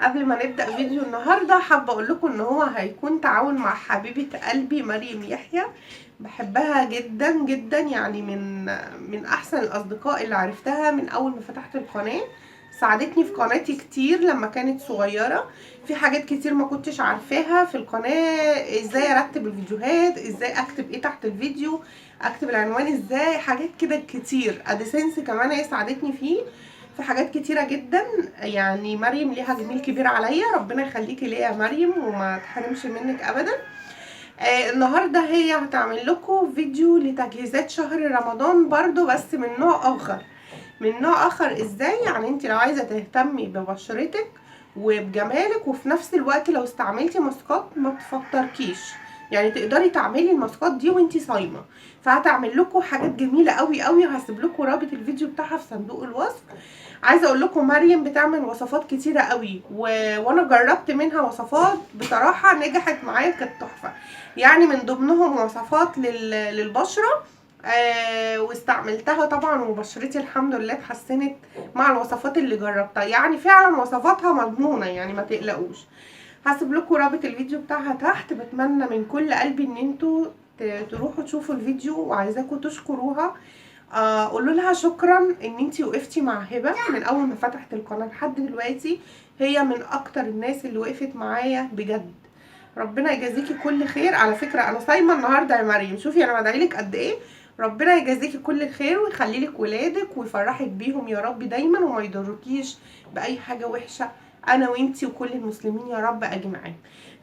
قبل ما نبدأ فيديو النهاردة حابة اقول لكم ان هو هيكون تعاون مع حبيبة قلبي مريم يحيى. بحبها جدا جدا، يعني من احسن الاصدقاء اللي عرفتها من اول ما فتحت القناة. ساعدتني في قناتي كتير لما كانت صغيرة، في حاجات كتير ما كنتش عارفاها في القناة، ازاي ارتب الفيديوهات، ازاي اكتب ايه تحت الفيديو، اكتب العنوان ازاي، حاجات كده كتير. اديسنس كمان هي ساعدتني فيه في حاجات كتيرة جدا. يعني مريم ليها جميل كبير عليا، ربنا يخليكي ليا يا مريم وما تحرمش منك ابدا. النهارده هي هتعمل لكم فيديو لتجهيزات شهر رمضان برضو، بس من نوع اخر. من نوع اخر ازاي؟ يعني انت لو عايزه تهتمي ببشرتك وبجمالك، وفي نفس الوقت لو استعملتي ماسكات ما تفطركيش، يعني تقدري تعملي الماسكات دي وانتي صايمه. فهتعمل لكم حاجات جميلة قوي قوي، هسيب لكم رابط الفيديو بتاعها في صندوق الوصف. عايزه اقول لكم مريم بتعمل وصفات كتيرة قوي، وانا جربت منها وصفات بصراحة نجحت معايا، كانت تحفة. يعني من ضمنهم وصفات للبشره، واستعملتها طبعا وبشرتي الحمد لله اتحسنت مع الوصفات اللي جربتها. يعني فعلا وصفاتها مضمونه، يعني ما تقلقوش. هسيب لكم رابط الفيديو بتاعها تحت. بتمنى من كل قلبي ان انتوا تروحوا تشوفوا الفيديو، وعايزاكم تشكروها. قولوا لها شكرا ان انتي وقفتي مع هبه من اول ما فتحت القناة لحد دلوقتي. هي من اكتر الناس اللي وقفت معايا بجد، ربنا يجازيكي كل خير. على فكرة انا صايمه النهارده يا مريم، شوفي انا بدعيلك قد ايه. ربنا يجازيكي كل خير ويخلي لك ولادك ويفرحك بيهم يا رب دايما، وما يضركيش باي حاجة وحشة، انا وانتي وكل المسلمين يا رب اجمعين.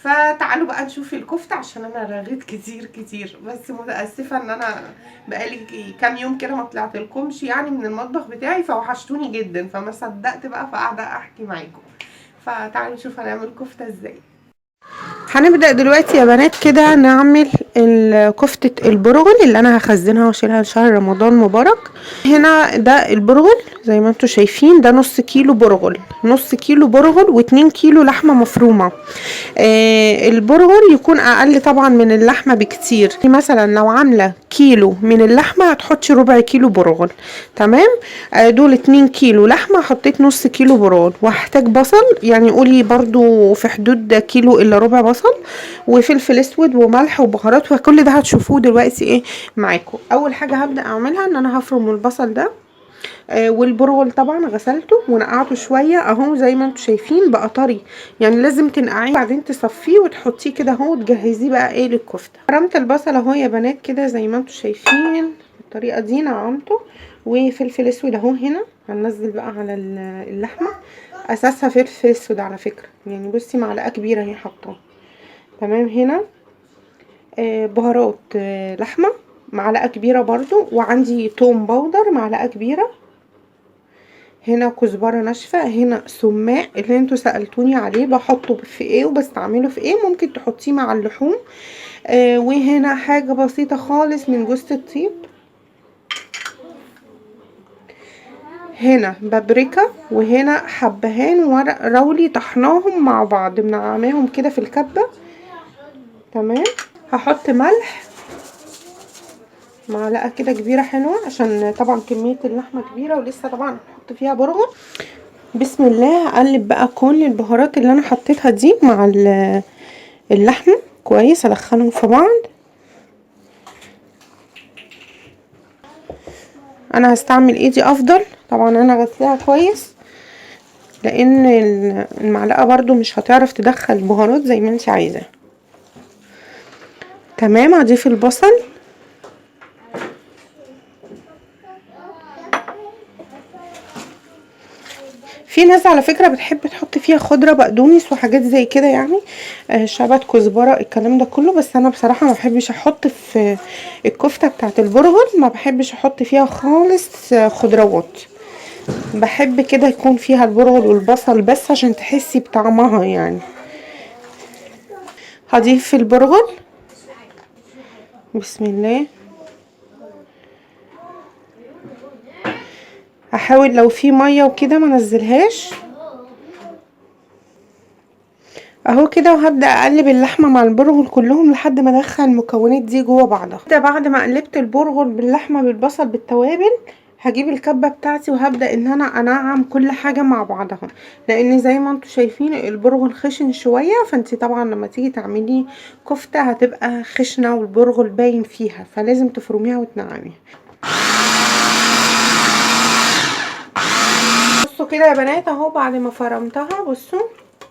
فتعالوا بقى نشوف الكفتة، عشان انا رغيت كتير كتير، بس متاسفه ان انا بقالي كام يوم كده ما طلعت لكمش يعني من المطبخ بتاعي، فوحشتوني جدا، فما صدقت بقى فقاعدة احكي معاكم. فتعالوا نشوف هنعمل كفته ازاي. هنبدأ دلوقتي يا بنات كده نعمل كفتة البرغل اللي انا هخزنها واشيلها لشهر رمضان مبارك. هنا ده البرغل زي ما انتم شايفين، ده نص كيلو برغل، نص كيلو برغل و2 كيلو لحمة مفرومة. البرغل يكون اقل طبعا من اللحمة بكتير. مثلا لو عاملة كيلو من اللحمة هتحطي ربع كيلو برغل، تمام؟ دول 2 كيلو لحمة حطيت نص كيلو برغل. وهحتاج بصل، يعني قولي برضو في حدود كيلو الا ربع بصل، وفلفل اسود وملح وبهارات، وكل ده هتشوفوه دلوقتي ايه معاكم. اول حاجة هبدأ اعملها ان انا هفرم البصل ده، والبرغل طبعا غسلته ونقعته شوية اهو زي ما انتم شايفين بقى طري، يعني لازم تنقعيه بعدين تصفية وتحطيه كده اهو وتجهزيه بقى ايه للكفته. فرمت البصل اهو يا بنات كده زي ما انتم شايفين بالطريقة دي، نعمته. وفلفل اسود اهو هنا هننزل بقى على اللحمة، اساسها فلفل اسود على فكرة، يعني بصي معلقه كبيرة اهي حاطاها، تمام. هنا بهارات لحمه معلقه كبيرة برضو، وعندي توم powder معلقه كبيرة، هنا كزبره ناشفة، هنا سماق اللي انتوا سالتوني عليه بحطه في ايه وبستعمله في ايه، ممكن تحطيه مع اللحوم. وهنا حاجة بسيطة خالص من جوزة الطيب، هنا بابريكا، وهنا حبهان وورق رولي طحناهم مع بعض منعماهم كده في الكبه، تمام. هحط ملح معلقه كده كبيرة حلوة، عشان طبعا كمية اللحمة كبيرة ولسه طبعا هنحط فيها برغل. بسم الله. هقلب بقى كل البهارات اللي انا حطيتها دي مع اللحمة كويس، ادخلهم في بعض. انا هستعمل ايدي افضل، طبعا انا غسلاها كويس لان المعلقة برضو مش هتعرف تدخل البهارات زي ما انت عايزه، تمام. هضيف البصل، في ناس على فكرة بتحب تحط فيها خضرة بقدونس وحاجات زي كده، يعني شبت كزبرة الكلام ده كله، بس انا بصراحة ما بحبش احط في الكفتة بتاعت البرغل، ما بحبش احط فيها خالص خضروات، بحب كده يكون فيها البرغل والبصل بس عشان تحسي بطعمها يعني. هضيف البرغل، بسم الله. هحاول لو في مية وكده ما نزلهاش اهو كده، وهبدا اقلب اللحمة مع البرغل كلهم لحد ما ادخل المكونات دي جوه بعضها. ده بعد ما قلبت البرغل باللحمه بالبصل بالتوابل، هجيب الكبة بتاعتي وهبدأ ان انا انعم كل حاجة مع بعضها، لان زي ما انتم شايفين البرغل خشن شوية، فانت طبعا لما تيجي تعملي كفتة هتبقى خشنة والبرغل باين فيها، فلازم تفرميها وتنعميها. بصوا كده يا بنات اهو بعد ما فرمتها، بصوا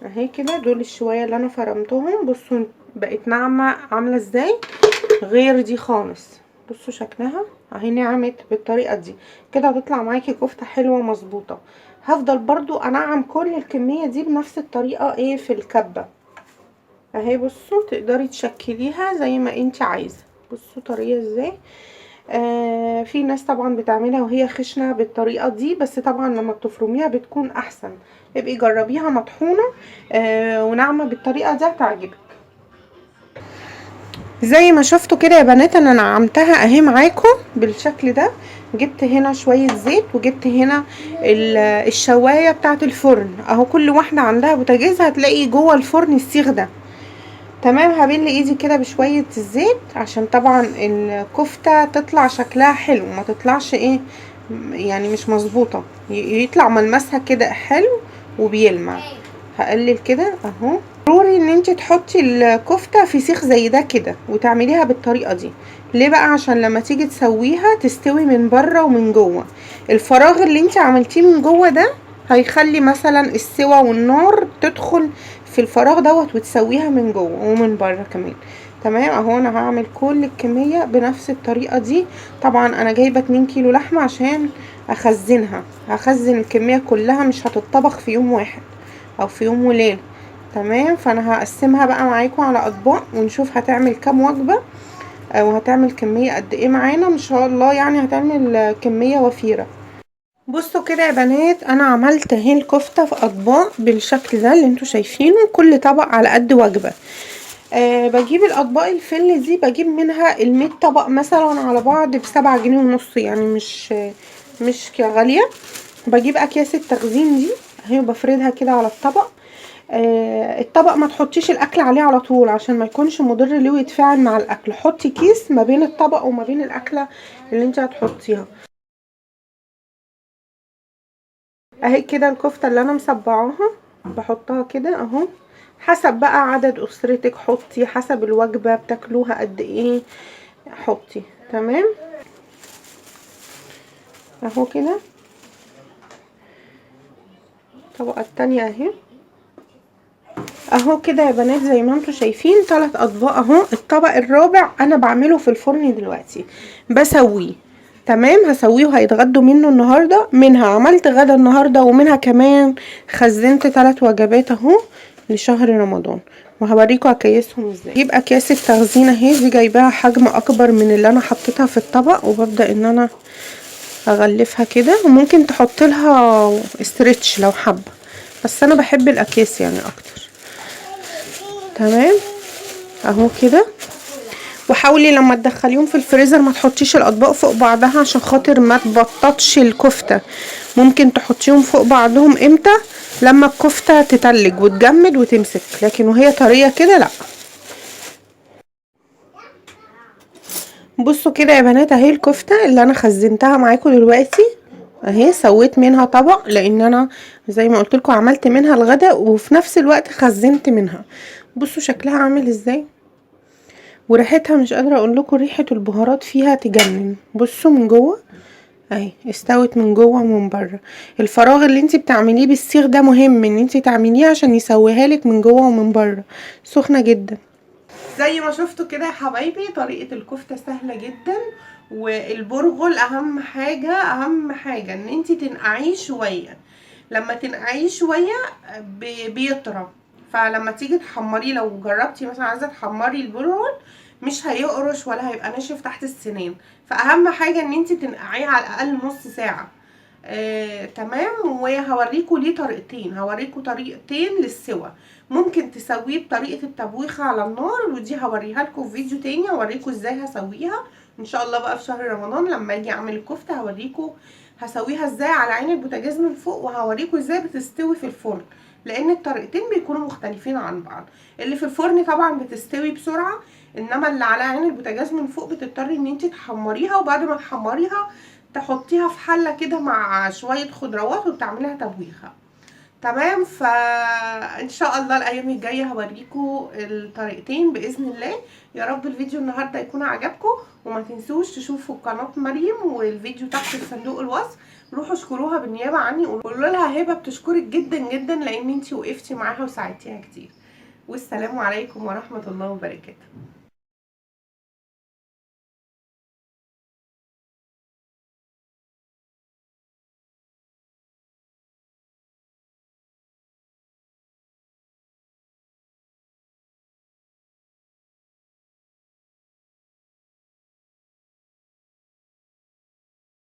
اهي كده دول الشوية اللي انا فرمتهم، بصوا بقت ناعمة عاملة ازاي، غير دي خالص. بصوا شكلها اهي نعمت بالطريقة دي كده، هتطلع معاكي كفته حلوة مظبوطة. هفضل برضو انعم كل الكمية دي بنفس الطريقة ايه في الكبه اهي. بصوا تقدري تشكليها زي ما انت عايزه. بصوا طرية ازاي. في ناس طبعا بتعملها وهي خشنه بالطريقة دي، بس طبعا لما بتفرميها بتكون احسن. ابقي جربيها مطحونه وناعمه بالطريقة دي هتعجبك. زي ما شفتوا كده يا بنات انا نعمتها اهي معاكم بالشكل ده. جبت هنا شوية زيت، وجبت هنا الشوايه بتاعه الفرن اهو، كل واحدة عندها بوتاجاز هتلاقي جوه الفرن السيخ ده. تمام. هبل ايدي كده بشوية الزيت عشان طبعا الكفتة تطلع شكلها حلو، ما تطلعش ايه يعني مش مظبوطة، يطلع ملمسها كده حلو وبيلمع. هقلل كده اهو. ضروري ان انت تحطي الكفتة في سيخ زي ده كده وتعمليها بالطريقة دي. ليه بقى؟ عشان لما تيجي تسويها تستوي من بره ومن جوه. الفراغ اللي انت عملتيه من جوه ده هيخلي مثلا السوا والنار تدخل في الفراغ دوت وتسويها من جوه ومن بره كمان. تمام اهو. انا هعمل كل الكمية بنفس الطريقة دي. طبعا انا جايبه 2 كيلو لحمه عشان اخزنها، هخزن الكمية كلها، مش هتطبخ في يوم واحد او في يوم وليلة. تمام. فانا هقسمها بقى معاكم على اطباق ونشوف هتعمل كام وجبة وهتعمل كمية قد ايه معانا ان شاء الله، يعني هتعمل كمية وفيرة. بصوا كده يا بنات، انا عملت اهي الكفتة في اطباق بالشكل ده اللي انتوا شايفينه، كل طبق على قد وجبة. بجيب الاطباق الفل دي، بجيب منها 100 طبق مثلا على بعض ب7.5 جنيه، يعني مش غالية. بجيب اكياس التخزين دي اهي وبفردها كده على الطبق. الطبق ما تحطيش الاكل عليه على طول عشان ما يكونش مضر ليه ويتفاعل مع الاكل. حطي كيس ما بين الطبق وما بين الاكلة اللي انت هتحطيها. اهي كده الكفتة اللي انا مصبعاها بحطها كده اهو، حسب بقى عدد اسرتك حطي، حسب الوجبة بتاكلوها قد ايه حطي. تمام اهو كده. الطبقة التانية اهي اهو كده يا بنات، زي ما انتم شايفين 3 اطباق اهو. الطبق الرابع انا بعمله في الفرن دلوقتي، بسويه. تمام. هسويه وهيتغدوا منه النهارده. منها عملت غدا النهارده، ومنها كمان خزنت 3 وجبات اهو لشهر رمضان، وهوريكم اكياسهم ازاي. جيب اكياس التخزين اهي، دي جايباها حجم اكبر من اللي انا حطيتها في الطبق، وببدا ان انا اغلفها كده. وممكن تحط لها استرتش لو حابة، بس انا بحب الاكياس يعني اكتر. تمام اهو كده. وحاولي لما تدخليهم في الفريزر ما تحطيش الاطباق فوق بعضها عشان خاطر ما تبططش الكفتة. ممكن تحطيهم فوق بعضهم امتى؟ لما الكفتة تتلج وتجمد وتمسك، لكن وهي طرية كده لا. بصوا كده يا بنات، اهي الكفتة اللي انا خزنتها معاكم دلوقتي اهي، سويت منها طبق لان انا زي ما قلت لكم عملت منها الغداء وفي نفس الوقت خزنت منها. بصوا شكلها عامل ازاي، وريحتها مش قادرة اقول لكم، ريحه البهارات فيها تجنن. بصوا من جوه اهي، استوت من جوه ومن بره. الفراغ اللي انت بتعمليه بالسيخ ده مهم ان انت تعمليه عشان يسويها لك من جوه ومن بره. سخنة جدا. زي ما شفتوا كده يا حبايبي، طريقه الكفتة سهلة جدا، والبرغل اهم حاجة، اهم حاجة ان انت تنقعيه شوية. لما تنقعيه شوية بيطرى، فلما تيجي تحمريه، لو جربتي مثلا عايزه تحمري البرغل مش هيقرش ولا هيبقى ناشف تحت السنان. فاهم حاجة ان انت تنقعيه على الاقل نص ساعة. تمام. وهوريكم ليه طريقتين، هوريكم طريقتين للسوى. ممكن تسويه بطريقة التبويخ على النار، ودي هوريها لكم في فيديو تاني، هوريكم ازاي هسويها ان شاء الله بقى في شهر رمضان لما اجي اعمل الكفتة. هوريكم هسويها ازاي على عين البوتاجاز من فوق، وهوريكم ازاي بتستوي في الفرن، لان الطريقتين بيكونوا مختلفين عن بعض. اللي في الفرن طبعا بتستوي بسرعة، انما اللي على عين البوتاجاز من فوق بتضطري ان انت تحمريها، وبعد ما تحمريها تحطيها في حله كده مع شوية خضروات وبتعمليها تبويخه. تمام. فان شاء الله الايام الجاية هوريكم الطريقتين باذن الله. يا رب الفيديو النهارده يكون عجبكم، وما تنسوش تشوفوا قناة مريم والفيديو تحت في صندوق الوصف. روحوا اشكروها بالنيابة عني، وقولوا لها هبه بتشكرك جدا جدا لان انتي وقفتي معاها وساعدتيها كتير. والسلام عليكم ورحمة الله وبركاته.